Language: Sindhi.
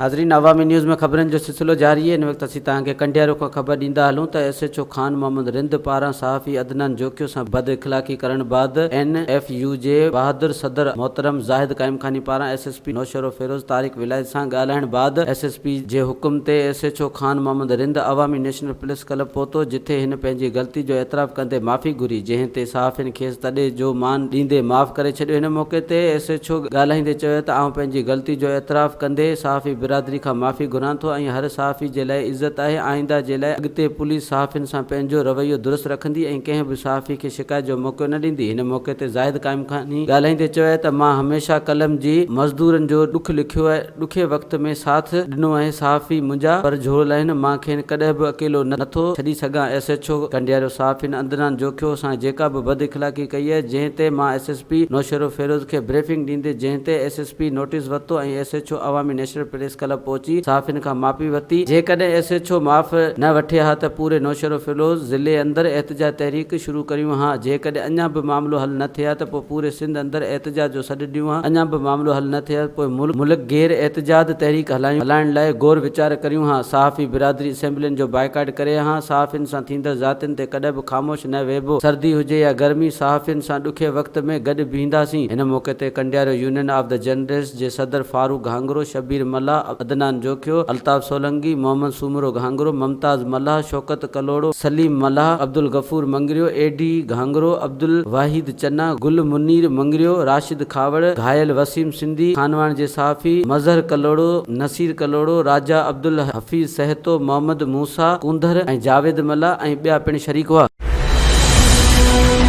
ناظرين عوامي نيوز ۾ خبرن جو سلسلو جاري آهي ان وقت اسين توهان کي ڪنڊيارو کان خبر ڏيندا هلون ته S H O Khan Muhammad Rind پاران صحافي عدنان جوکيو سان بد اخلاقي ڪرڻ بعد اين ايف يو جي بهادر صدر محترم زاهد قائمخاني پاران S S P Naushahro Feroze Tariq Vilayat سان ڳالهائڻ بعد ايس ايس پي جي حڪم تي S H O Khan Muhammad Rind Awami national press club پهتو جتي هن پنهنجي غلطي جو اعتراف ڪندي معافي گهري جنهن تي صحافين کيس تڏي جو مان ڏيندي معاف ڪري ڇڏيو. هن موقعي تي ايس ايڇ او ڳالهائيندي چيو ته آئون پنهنجي غلطي جو اعتراف ڪندي صحافي برادري کان معافي گهران ٿو ۽ هر صحافي جي لاء عزت آهي آئنده جي لاء اڳتي پوليس صحافين سان پنهنجو رويو درست رکندي ۽ ڪنهن به صحافي کي شڪايت جو موقعو نه ڏيندي. هن موقعي تي زاهد قائمخاني ڳالهائيندي چيو ته مان هميشه قلم جي مزدورن جو ڏک لکيو آهي. ڏکي وقت ۾ ساٿ ڏنو آهي صحافي منهنجا پر جهول آهن مان کين ڪڏهن به اڪيلو نه ٿو ڇڏي سگهان ايس ايڇ او ڪنڊياريو صحافين عدنان جوکيو سان جيڪا به بد اخلاقي ڪئي آهي جنهن تي مان ايس ايس پي نوشهروفيروز کي بريفنگ ڏيندي جنهن تي ايس ايس پي نوٽيس ورتو ۽ S H O Awami national press club پهچي صحافين کان معافي ورتي جيڪڏهن ايس ايڇ او معاف نه وٺي ها ته پوري نوشهروفيروز ضلعي اندر احتجاج تحريڪ شروع ڪريون ها جيڪڏهن اڃا به معاملو حل نه ٿئي ها ته پوء پوري سنڌ اندر احتجاج جو سڏ ڏيون ها اڃا به معاملو حل نه ٿئي ها پوء ملڪ گير احتجاج تحريڪ هلايون هلائڻ لاء غور ويچار ڪريون ها صحافي برادري اسيمبلين جو بائيڪاٽ ڪري ها صحافين سان ٿيندڙ زيادتين تي ڪڏهن به خاموش نه ويهبو سردي هجي يا گرمي صحافين سان ڏکي وقت ۾ گڏ بيهنداسين هن موقعي تي Kandiaro union of the journalist جي صدر فاروق گهانگرو شبير ملاح عدنان جوکيو الطاف سولنگي محمد سومرو گهانگرو ممتاز ملاح شوڪت ڪلهوڙو سليم ملاح عبدالغفور مڱريو اي ڊي گهانگرو عبدالواحد چنا، گل منير مڱريو، راشد کهاوڙ، گهايل وسيم سنڌي، خانواهڻ جي صحافي، مظهر ڪلهوڙو، نصير ڪلهوڙو، راجا عبدالحفيظ سهتو، محمد موسيٰ ڪونڌر ۽ جاويد ملاح ۽ ٻيا پڻ شريڪ هئا.